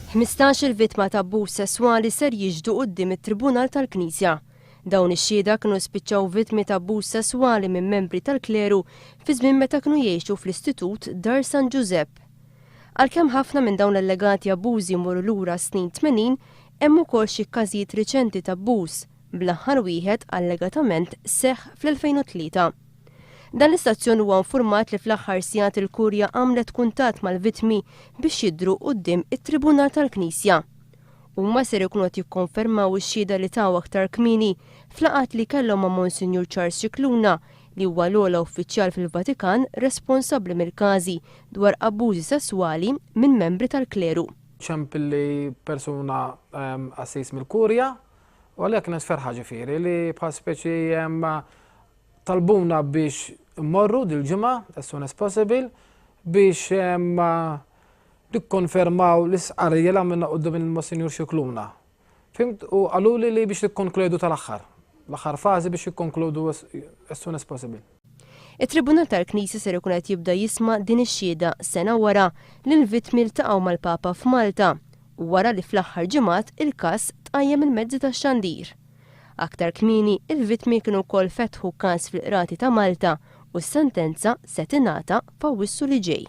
15-il vittma ta' abbuż sesswali ser jixhdu quddiem it-Tribunal tal-Knisja. Dawn ix-xhieda kienu spiċċaw vittmi ta' abbuż sesswali minn membri tal-kleru fi żmien meta kienu jgħixu fl-Istitut Dar San Ġużepp. Għalkemm ħafna minn dawn l-allegati abbużi jmorru lura għas-snin 80, hemm ukoll xi każijiet riċenti ta' abbuż, bl-aħħar wieħed allegatament seħħ fl-2003. Dan l-istazzjon huwa infurmat li fl-aħħar sigħat il-Kurja għamlet kuntatt mal-vittmi biex jidhru quddiem it-Tribunal tal-Knisja. Huma ser ikunu qed jikkonfermaw ix-xhieda li taw aktar kmieni f'laqgħat li kellhom ma' Monsinjur Charles Scicluna li huwa l-ogħla uffiċjal fil-Vatikan responsabbli mill-każi dwar abbużi sesswali minn membri tal-kleru. Ċempilli persuna qassis mill-Kurja u għalhekk kienet ferħa ġifieri li bħal speċi Talbuna biex immorru dil-ġimgħa as soon as possible biex nikkonfermaw l-istqarrija li għamilna quddiem il-Monsinjur Scicluna. Fhimt? U qaluli li biex nikkonkludu tal-aħħar. L-aħħar fażi biex jikkonkludu as soon as possible. It-Tribunal tal-Knisja ser ikun qed jibda jisma' din ix-xhieda sena wara li l-vittmi ltaqgħu mal-Papa f'Malta u wara li fl-aħħar ġimgħat il-każ tqajjem mill-mezzi tax-xandir. Aktar kmieni, il-vittmi kienu wkoll fetħu każ fil-Qrati ta' Malta u s-sentenza se tingħata f'Awwissu li ġej.